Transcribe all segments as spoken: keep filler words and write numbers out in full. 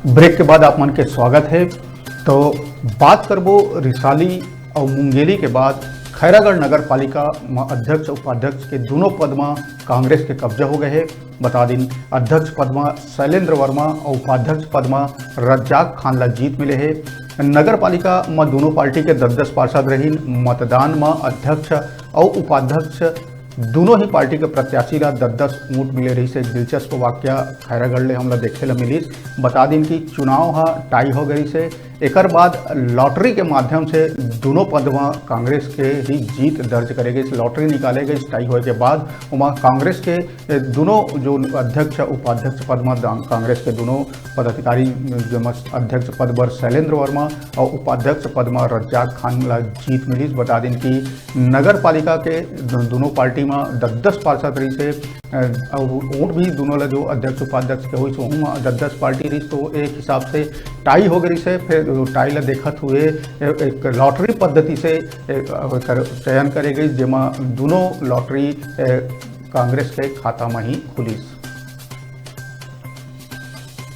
Break के बाद आप मन के स्वागत है। तो बात करबो रिसाली और मुंगेली के बाद खैरागढ़ नगर पालिका म अध्यक्ष उपाध्यक्ष के दोनों पद म कांग्रेस के कब्जा हो गए है। बता दिन, अध्यक्ष पद म शैलेंद्र वर्मा और उपाध्यक्ष पद म रज्जाक खान ला जीत मिले है। नगर पालिका म दोनों पार्टी के दस दस पार्षद रहीन। मतदान म अध्यक्ष और उपाध्यक्ष दोनों ही पार्टी के प्रत्याशी ला दस दस वोट मिले रहिस। एक दिलचस्प वाक्य खैरागढ़ ले हमला देखे ला मिलिस। बता दिन कि चुनाव ह टाई हो गई से, एकर बाद लॉटरी के माध्यम से दोनों पद म कांग्रेस के ही जीत दर्ज करे गई। लॉटरी निकाले गई टाई होए के बाद ओमा कांग्रेस के दोनों जो अध्यक्ष उपाध्यक्ष पद म कांग्रेस के दोनों पदाधिकारी, जेमा अध्यक्ष पद बर शैलेंद्र वर्मा और उपाध्यक्ष पद म रज्जाक खान ला जीत मिलिस। बता दिन कि नगर पालिका के दोनों पार्टी म दस दस पार्षद रहिस हे। अउ वोट भी दोनों ला जो अध्यक्ष उपाध्यक्ष के होइस, ओहू म दस दस पार्टी रहिस, तो एक हिसाब से टाई हो गई से। फिर टाई ला देखत हुए एक लॉटरी पद्धति से चयन करे गई, जेमा दोनों लॉटरी कांग्रेस के खाता म ही खुलिस।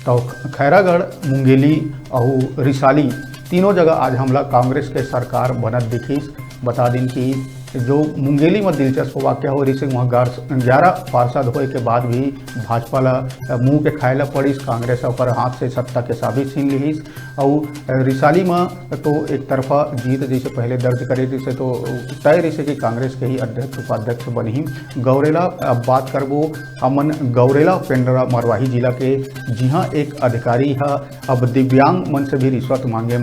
तो खैरागढ़, मुंगेली अउ रिसाली तीनों जगह आज हमला कांग्रेस के सरकार बनत दिखिस। बता दिन कि जो मुंगेली में दिलचस्प वाक्य हो रही, वहाँ ग्यारह पार्षद होए के बाद भी भाजपा ला मुंह के खाए ला पड़िस, कांग्रेस ओकर हाथ से सत्ता के साबित छीन लिहिस। अउ रिसाली में तो एक तरफा जीत जैसे पहले दर्ज करे, जैसे तो तय रही कि कांग्रेस के ही अध्यक्ष उपाध्यक्ष बनही। गौरेला, अब बात करबो हमन गौरेला पेंड्रा मरवाही जिला के, जिहां एक अधिकारी ह अब दिव्यांग मन से भी रिश्वत मांगे